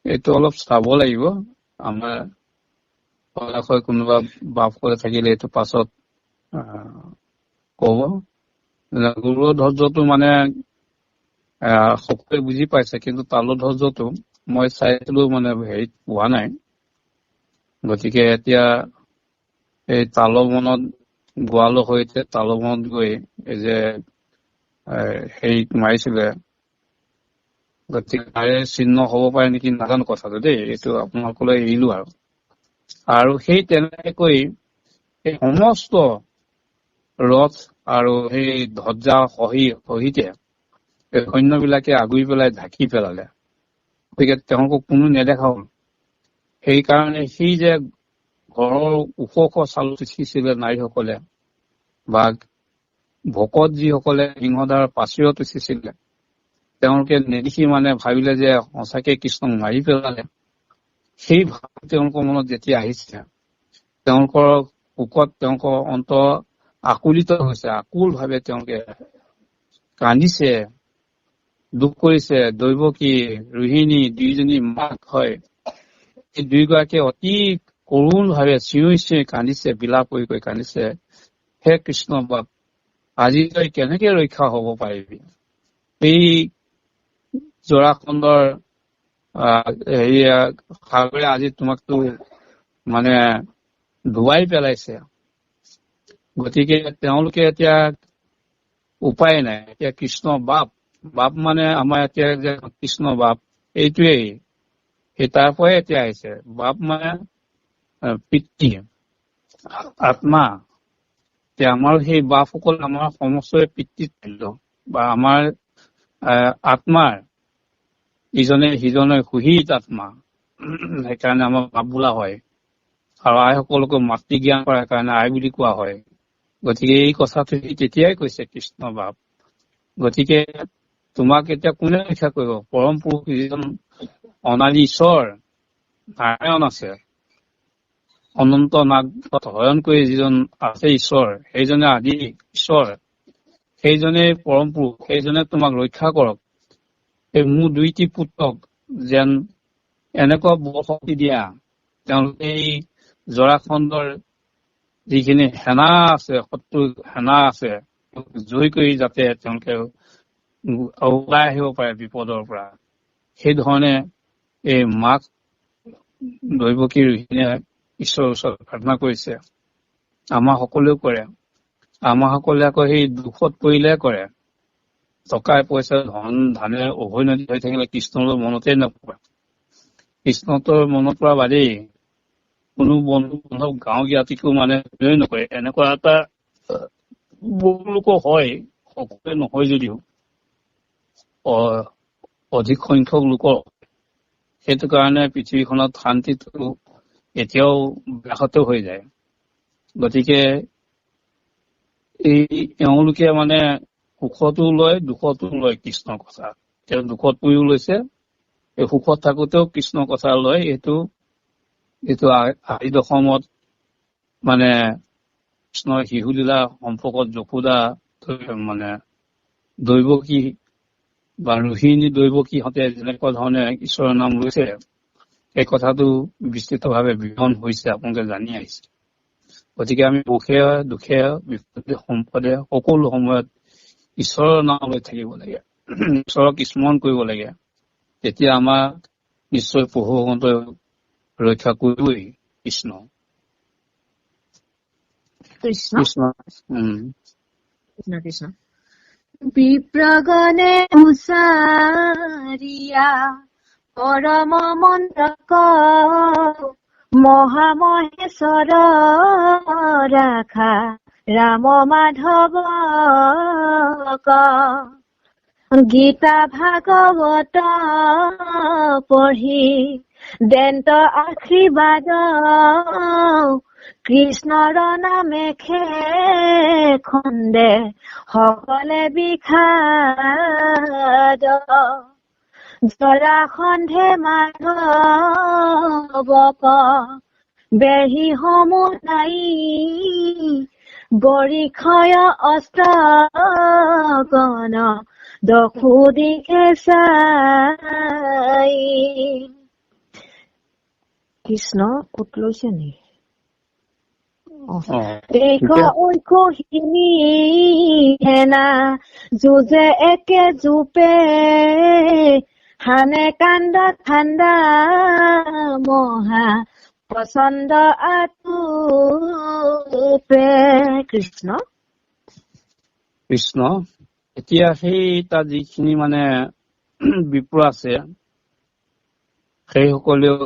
এইটো অলপ চাব লাগিব। আমাৰ কোনোবা বাপসকলে থাকিলে এইটো পাছত কব। গৰুড় ধ্বজটো মানে সকলোৱে বুজি পাইছে, কিন্তু তালধ্বজটো মই চাইছিলো মানে হেৰিত পোৱা নাই। গতিকে এতিয়া এই তালবনত গোৱালৰ সৈতে তালবনত গৈ এই যে হেৰিত মাৰিছিলে, গতিকে তাৰে চিহ্ন হব পাৰে নেকি নাজানো কথাটো দেই, এইটো আপোনালোকলৈ এৰিলো আৰু। আৰু সেই তেনেকৈ সেই সমস্ত ৰথ আৰু সেই ধ্বজা সহিতে এই সৈন্যবিলাকে আগুৰি পেলাই ঢাকি পেলালে। গতিকে তেওঁলোকক কোনো নেদেখা হল। সেইকাৰণে সেই যে ঘৰৰ ওখ ওখ চালত উঠিছিলে নাৰীসকলে বা ভকত যিসকলে সিংহদ্বাৰৰ প্ৰাচীৰত উঠিছিলে, তেওঁলোকে নেদেখি মানে ভাবিলে যে সঁচাকে কৃষ্ণক মাৰি পেলালে। সেই ভাৱ তেওঁলোকৰ মনত যেতিয়া আহিছে, তেওঁলোকৰ শোকত তেওঁলোকৰ অন্তৰ আকুলিত হৈছে, আকুল ভাৱে তেওঁলোকে কান্দিছে, দুখ কৰিছে। দৈৱকী ৰোহিণী দুইজনী মাক হয়, এই দুয়োগৰাকীয়ে অতি কৰুণ ভাৱে চিঞৰি চিঞৰি কান্দিছে, বিলাপ কৰি কৰি কান্দিছে, হে কৃষ্ণ বাপ, আজি তই কেনেকে ৰক্ষা হব পাৰিবি? এই জৰাখণ্ডৰ হেৰি সাগৰে আজি তোমাকতো মানে ডুবাই পেলাইছে। গতিকে তেওঁলোকে এতিয়া উপায় নাই। এতিয়া কৃষ্ণ বাপ, বাপ মানে আমাৰ এতিয়া যে কৃষ্ণ বাপ এইটোৱেই, সেই তাৰ পৰাই এতিয়া আহিছে। বাপ মানে পিতৃ আত্মা। এতিয়া আমাৰ সেই বাপসকল আমাৰ সমস্তৰে পিতৃতুল্য বা আমাৰ আত্মাৰ ইজনে সিজনে সুহিত আত্মা, সেইকাৰণে আমাৰ বাপ বোলা হয়। আৰু আইসকলকো মাতৃ জ্ঞান কৰাৰ কাৰণে আই বুলি কোৱা হয়। গতিকে এই কথাটো সি তেতিয়াই কৈছে কৃষ্ণ বাপ। গতিকে তোমাক এতিয়া কোনে ৰক্ষা কৰিব? পৰম পুৰুষ যিজন অনাদি ঈশ্বৰ নাৰায়ণ আছে, অনন্ত নাগত হৰণ কৰি যিজন আছে ঈশ্বৰ, সেইজনে আদি ঈশ্বৰ, সেইজনে পৰম পুৰুষ, সেইজনে তোমাক ৰক্ষা কৰক। এই মোৰ দুইটি পুত্ৰক যেন এনেকুৱা বৰ শক্তি দিয়া, তেওঁলোকে এই জৰাখণ্ডৰ যিখিনি সেনা আছে, শত্ৰু সেনা আছে, জয় কৰি যাতে তেওঁলোকে ওলাই আহিব পাৰে বিপদৰ পৰা। সেই ধৰণে এই মাক দৈৱকী ৰোহিণীয়ে ঈশ্বৰৰ ওচৰত প্ৰাৰ্থনা কৰিছে। আমাৰ সকলোৱেও কৰে। আমাৰ সকলোৱে আকৌ সেই দুখত পৰিলে কৰে। টকা পইচা ধন ধানে উভৈনদী হৈ থাকিলে কৃষ্ণলৈ মনতে নপৰে। কৃষ্ণতৰ মনত পৰা বাদেই কোনো বন্ধু বান্ধৱ গাঁও জ্ঞাতিকো মানে নকৰে। এনেকুৱা এটা বহু লোকৰ হয়, সকলোৱে নহয় যদিও অধিক সংখ্যক লোকৰ। সেইটো কাৰণে পৃথিৱীখনত শান্তিটো এতিয়াও ব্যাহত হৈ যায়। গতিকে এই এওঁলোকে মানে সুখতো লয়, দুখতো লয় কৃষ্ণৰ কথা। তেওঁ দুখত পৰিও লৈছে, এই সুখত থাকোতেও কৃষ্ণৰ কথা লয়। এইটো আদি দশমত মানে কৃষ্ণৰ শিশুলীলা সম্পৰ্কত যশোদা মানে দৈৱকী বা ৰোহিণী দৈৱকীহঁতে যেনেকুৱা ধৰণে ঈশ্বৰৰ নাম লৈছে, সেই কথাটো বিস্তৃতভাৱে বিৱৰণ হৈছে, আপোনালোকে জানি আহিছে। গতিকে আমি সুখে দুখে বিপদে সম্পদে সকলো সময়ত ঈশ্বৰৰ নাম লৈ থাকিব লাগে, ঈশ্বৰক স্মৰণ কৰিব লাগে। তেতিয়া আমাক নিশ্চয় প্ৰভু ভগৱন্তই ৰক্ষা কৰিবই। কৃষ্ণ কৃষ্ণ কৃষ্ণ। কৃষ্ণ কৃষ্ণ। বিপ্ৰগণে উচাৰিয়া পৰম মন্ত্ৰক মহামহেশ্বৰ ৰাখা ৰাম মাধৱ গীতা ভাগৱত পঢ়ি দেন্ত আশীৰ্বাদ কৃষ্ণৰ নামে খন্দে সকলে বিষাদ জৰাসন্ধে মাধৱক বেঢ়ি সমুদাই বৰিষয় অস্ত্ৰ গণ দশো দিশে চাই। কৃষ্ণ ক'ত লৈছে নি? দেখ ঐকহিনী সেনা যুঁজে একে জোপে হানে কান্দ ঠাণ্ডা মহা প্ৰচণ্ড আটোপে। কৃষ্ণ কৃষ্ণ। এতিয়া সেই তাত যিখিনি মানে বিপ্ৰ আছে, সেই সকলেও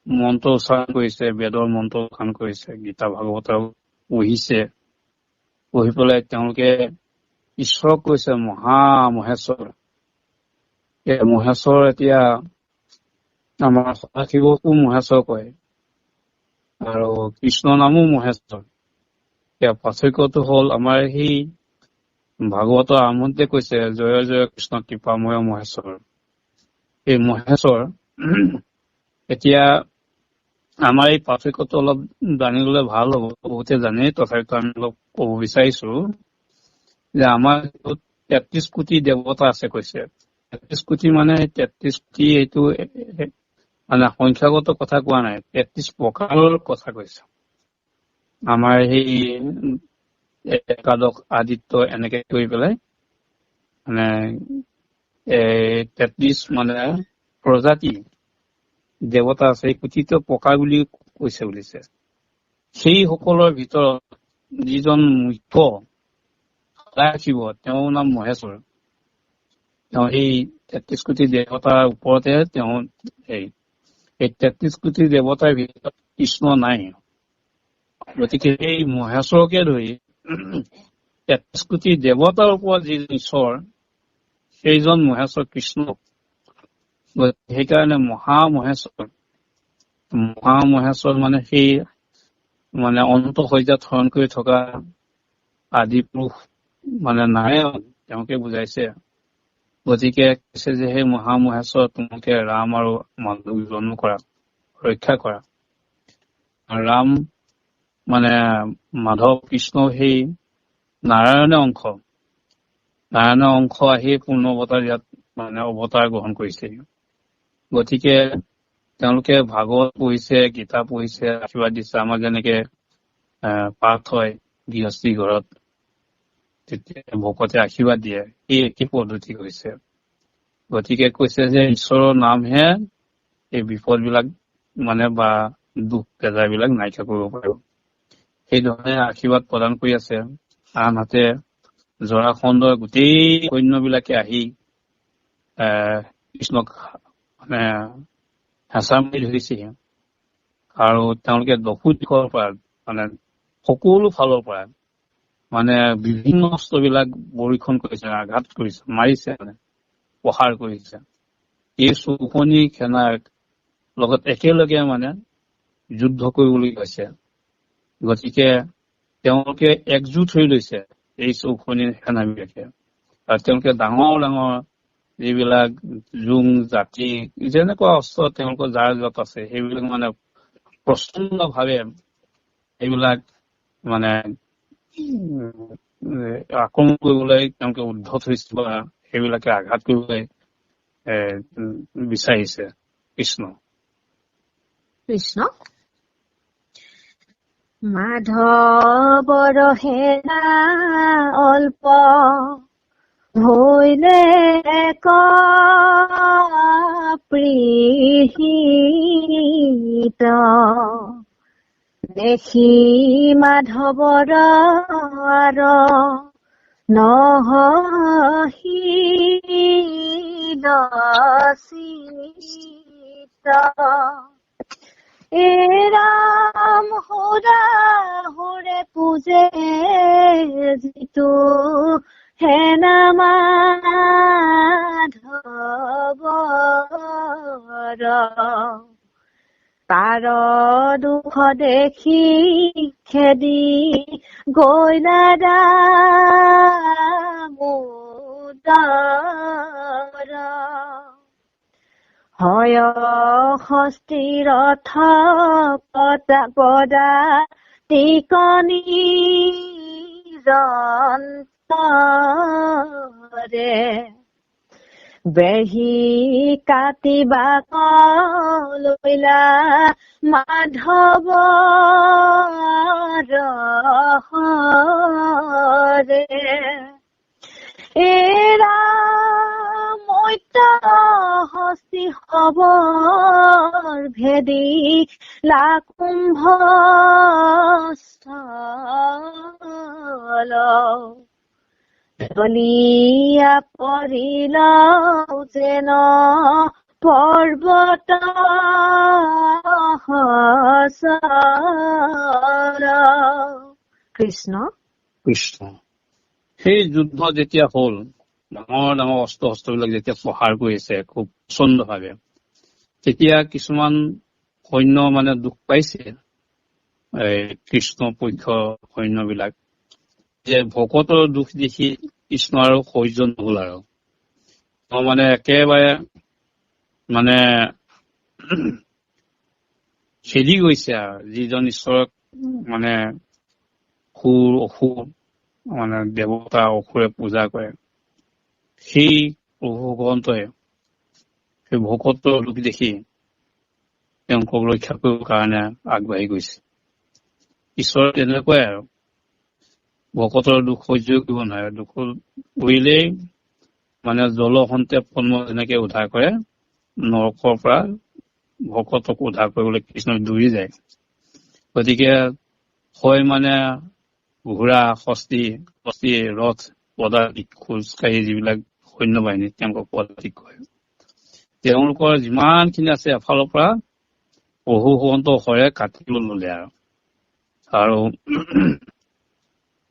মন্ত্ৰ উচ্চাৰণ কৰিছে, বেদৰ মন্ত্ৰ উচ্চাৰণ কৰিছে, গীতা ভাগৱত পঢ়িছে। পঢ়ি পেলাই তেওঁলোকে ঈশ্বৰক কৈছে মহা মহেশ্বৰ। এই মহেশ্বৰ এতিয়া আমাৰ সদাশিৱকো মহেশ্বৰ কয় আৰু কৃষ্ণ নামো মহেশ্বৰ। এতিয়া পাৰ্থক্যটো হ'ল আমাৰ সেই ভাগৱতৰ আৰম্ভণিতে কৈছে জয় জয় কৃষ্ণ কৃপাময় মহেশ্বৰ। এই মহেশ্বৰ এতিয়া আমাৰ এই পাৰ্থক্যটো অলপ জানি ললে ভাল হ'ব, বহুতে জানেই, তথাপিতো আমি অলপ ক'ব বিচাৰিছো যে আমাৰ 33 কোটি দেৱতা আছে কৈছে। 33 কোটি মানে 33 কোটি এইটো মানে সংখ্যাগত কথা কোৱা নাই, 33 প্ৰকাৰৰ কথা কৈছে। আমাৰ সেই একাদশ আদিত্য এনেকে কৰি পেলাই মানে এই 33 মানে প্ৰজাতি দেৱতা আছে, এই কোটিটো প্ৰকাৰ বুলি কৈছে বুলিছে। সেই সকলৰ ভিতৰত যিজন মুখ্য সদাশিৱ, তেওঁৰ নাম মহেশ্বৰ। তেওঁ সেই 33 কোটি দেৱতাৰ ওপৰতে তেওঁ এই 33 কোটি দেৱতাৰ ভিতৰত কৃষ্ণ নাই। গতিকে এই মহেশ্বৰকে ধৰি 33 কোটি দেৱতাৰ ওপৰত যিজন ঈশ্বৰ, সেইজন মহেশ্বৰ কৃষ্ণ। সেইকাৰণে মহামহেশ্বৰ, মহামহেশ্বৰ মানে সেই মানে অনন্ত শয্যাত শয়ন কৰি থকা আদি পুৰুষ মানে নাৰায়ণ, তেওঁকে বুজাইছে। গতিকে কৈছে যে সেই মহামহেশ্বৰ, তোমালোকে ৰাম আৰু মাধৱক জন্ম কৰা, ৰক্ষা কৰা। ৰাম মানে মাধৱ কৃষ্ণ সেই নাৰায়ণৰ অংশ, নাৰায়ণৰ অংশ আহি পূৰ্ণ অৱতাৰ ইয়াত মানে অৱতাৰ গ্ৰহণ কৰিছে। গতিকে তেওঁলোকে ভাগৱত পঢ়িছে, গীতা পঢ়িছে, আশীৰ্বাদ দিছে। আমাৰ যেনেকে পাঠ হয় গৃহস্থী ঘৰত, তেতিয়া ভকতে আশীৰ্বাদ দিয়ে, সেই একে পদ্ধতি হৈছে। গতিকে কৈছে যে ঈশ্বৰৰ নামহে এই বিপদ বিলাক মানে বা দুখ বেজাৰ বিলাক নাইকিয়া কৰিব পাৰিব। সেই ধৰণে আশীৰ্বাদ প্ৰদান কৰি আছে। আনহাতে জৰাসন্ধৰ গোটেই সৈন্যবিলাকে আহি কৃষ্ণক মানে হেঁচা মাৰি ধৰিছে, আৰু তেওঁলোকে দশো দিশৰ পৰা মানে সকলো ফালৰ পৰা মানে বিভিন্ন অস্ত্ৰবিলাক বৰিষণ কৰিছে, আঘাত কৰিছে, মাৰিছে, মানে প্ৰহাৰ কৰিছে। এই চৌখনি সেনাৰ লগত একেলগে মানে যুদ্ধ কৰিবলৈ গৈছে। গতিকে তেওঁলোকে একজোট হৈ লৈছে এই চৌখনি সেনাবিলাকে, আৰু তেওঁলোকে ডাঙৰ ডাঙৰ যিবিলাক জোং জাতি যেনেকুৱা অস্ত্ৰ তেওঁলোকৰ যাৰ য'ত আছে, সেইবিলাক মানে প্ৰচণ্ড ভাৱে সেইবিলাক মানে আক্ৰমণ কৰিবলৈ তেওঁলোকে উদ্ধত হৈছে বা সেইবিলাকে আঘাত কৰিবলৈ বিচাৰিছে। কৃষ্ণ কৃষ্ণ। মাধৱৰ সেনা অল্প ভৈলে প্ৰীহিত, দেখি মাধৱৰ আৰ নহীন চিত। এ ৰাম সুৰা সুৰে পূজে যিটো হেনা মাধৱৰ, তাৰ দুখ দেখি খেদি গৈলা দামোদৰ। হয় হস্তি ৰথ পদা পদা টিকনি যন্ত্ৰে, বেহি কাটিবা লৈলা মাধৱ ৰে। এ ৰাম হস্তি খবৰ ভেদি লাকুম্ভ স্থল, দলিয়া পৰিল যেন পৰ্বত সচল। কৃষ্ণ কৃষ্ণ। সেই যুদ্ধ যেতিয়া হ'ল, ডাঙৰ ডাঙৰ অস্ত্ৰ শস্ত্ৰবিলাক যেতিয়া প্ৰহাৰ কৰিছে খুব প্ৰচণ্ড ভাৱে, তেতিয়া কিছুমান সৈন্য মানে দুখ পাইছে, এই কৃষ্ণ পক্ষ সৈন্যবিলাক, যে ভকতৰ দুখ দেখি কৃষ্ণ আৰু সহ্য নহ'ল আৰু তেওঁ মানে একেবাৰে মানে খেদি গৈছে আৰু যিজন ঈশ্বৰক মানে সুৰ অসুৰ মানে দেৱতা অসুৰে পূজা কৰে, সেই প্ৰভু ভগৱন্তই সেই ভকতৰ দুখ দেখি তেওঁলোকক ৰক্ষা কৰিবৰ কাৰণে আগবাঢ়ি গৈছে। ঈশ্বৰ তেনেকুৱাই আৰু ভকতৰ দুখ সহ্য কৰিব নোৱাৰে, দুখ কৰিলেই মানে জলসন্তে পদ্ম যেনেকে উদ্ধাৰ কৰে, নৰকৰ পৰা ভকতক উদ্ধাৰ কৰিবলৈ কৃষ্ণই দৌৰি যায়। গতিকে হয় মানে ঘোঁৰা, হস্তি, হস্তি, ৰথ, পদাতিক, খোজকাঢ়ি যিবিলাক সৈন্য বাহিনী তেওঁলোকক পদাতিক কয়। তেওঁলোকৰ যিমানখিনি আছে এফালৰ পৰা প্ৰভু ভগৱন্ত হৰে কাটিব ললে আৰু আৰু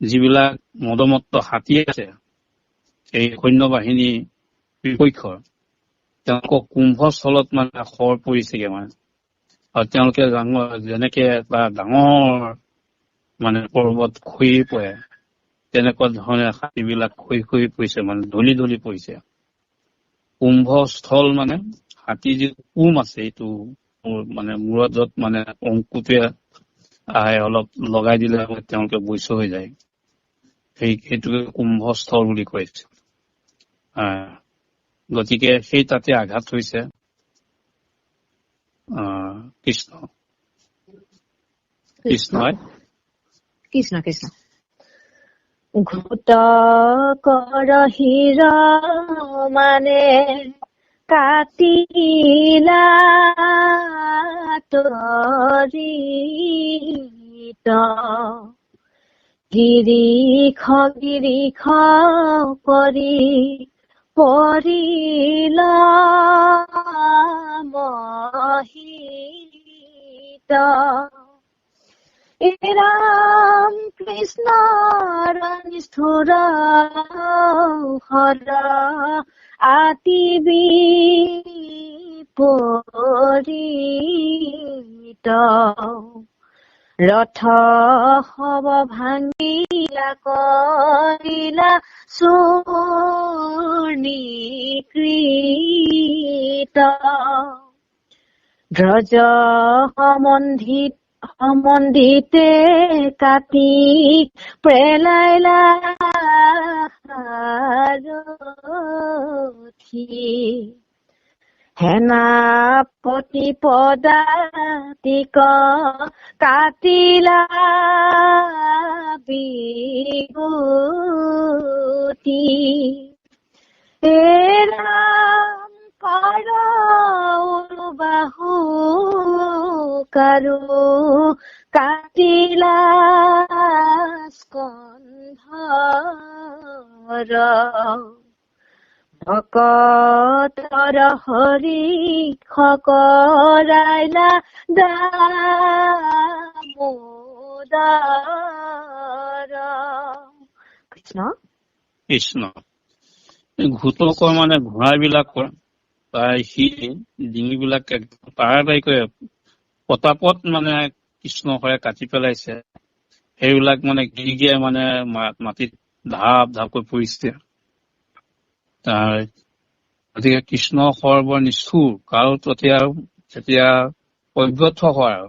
যিবিলাক মদমত্ত হাতী আছে এই সৈন্য বাহিনী বিপক্ষৰ, তেওঁলোকক কুম্ভস্থলত মানে শৰ পৰিছেগে মানে, আৰু তেওঁলোকে ডাঙৰ যেনেকে এটা ডাঙৰ মানে পৰ্বত খহি পৰে, তেনেকুৱা ধৰণে হাতীবিলাক খহি খহি পৰিছে, মানে ঢলি ঢলি পৰিছে। কুম্ভস্থল মানে হাতী যি কুম আছে, এইটো মানে মূৰত য'ত মানে অংকুটোৱে আহে, অলপ লগাই দিলে তেওঁলোকে বৈশ্য হৈ যায়, সেইটোকে কুম্ভস্থল বুলি কৈছে। গতিকে সেই তাতে আঘাত হৈছে। কৃষ্ণ কৃষ্ণই কৃষ্ণ কৃষ্ণ। ঘূত কৰ হিৰ মানে কাটিলা তৰিত, গিৰিখ গিৰিখ কৰি পৰিল মহিত। ৰাম কৃষ্ণৰ নিষ্ঠুৰ হৰ আতি বিপৰীত, ৰথ সব ভাঙিলা কৰিলা চূৰ্ণীকৃত। ধ্বজ সম্বন্ধিতে কাটি প্ৰেলাইলা সাৰথি, সেনাপতি পদাতিক কাটিলা বিভূতি। ৰাম কৰ বাহু কাৰু কাটিলা স্কন্ধৰ, ভকতৰ হৰি কৰাইলা দামোদৰ। কৃষ্ণ কৃষ্ণ। ঘোটকৰ মানে ঘোঁৰাবিলাকৰ তাই সি ডিঙিবিলাক তাৰাতাৰিকৈ পতাপত মানে কৃষ্ণ হৰে কাটি পেলাইছে। সেইবিলাক মানে গিৰিগিয়াই মানে মাটিত ধাপ ধাপকৈ পৰিছে। তাৰ গতিকে কৃষ্ণ শৰ বৰ নিষ্ঠুৰ, কাৰো তেতিয়া যেতিয়া অব্যৰ্থ হয় আৰু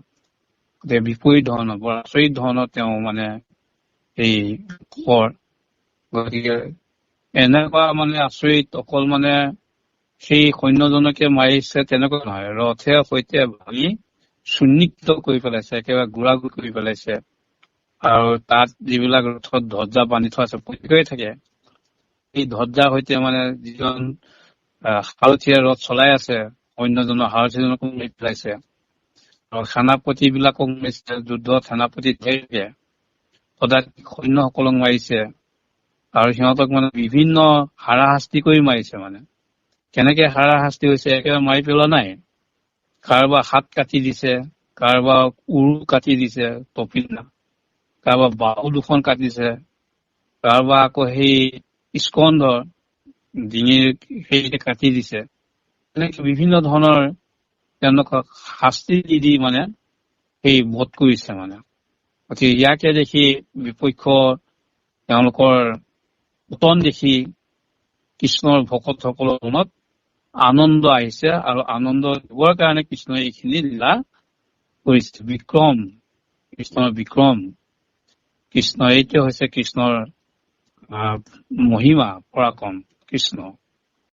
গতিকে বিপৰীত ধৰণৰ বৰ আচৰিত ধৰণৰ তেওঁ মানে এই শৰ। গতিকে এনেকুৱা মানে আচৰিত, অকল মানে সেই সৈন্যজনকে মাৰিছে তেনেকুৱা নহয়, ৰথে সৈতে ভাঙি চূৰ্ণীকৃত কৰি পেলাইছে, একেবাৰে গুড়া গুড়ি কৰি পেলাইছে। আৰু তাত যিবিলাক ৰথত ধ্বজা বান্ধি থোৱা আছে প্ৰত্যেকেই থাকে, এই ধ্বজাৰ সৈতে মানে যিজন সাৰথিয়ে ৰথ চলাই আছে সৈন্যজনৰ সাৰথিজনকো মাৰি পেলাইছে। আৰু সেনাপতি বিলাকক মাৰিছে, যুদ্ধত সেনাপতি ধেৰ থাকে, পদাতিক সৈন্যসকলক মাৰিছে। আৰু সিহঁতক মানে বিভিন্ন হাৰাশাস্তি কৰি মাৰিছে। মানে কেনেকে হাৰাশাস্তি হৈছে, একেবাৰে মাৰি পেলোৱা নাই, কাৰোবাৰ হাত কাটি দিছে, কাৰোবাৰ উৰু কাটি দিছে তপিনা, কাৰোবাৰ বাহু দুখন কাটিছে, কাৰোবাৰ আকৌ সেই স্কন্ধৰ ডিঙিৰ সেই কাটি দিছে। এনেকে বিভিন্ন ধৰণৰ তেওঁলোকক শাস্তি দি দি মানে সেই বধ কৰিছে মানে। গতিকে ইয়াকে দেখি বিপক্ষ তেওঁলোকৰ পতন দেখি কৃষ্ণৰ ভকতসকলৰ মনত আনন্দ আহিছে, আৰু আনন্দ দিবৰ কাৰণে কৃষ্ণই এইখিনি লীলা কৰিছে। বিক্ৰম, কৃষ্ণৰ বিক্ৰম, কৃষ্ণ এইটোৱে হৈছে কৃষ্ণৰ মহিমা, পৰাক্ৰম। কৃষ্ণ।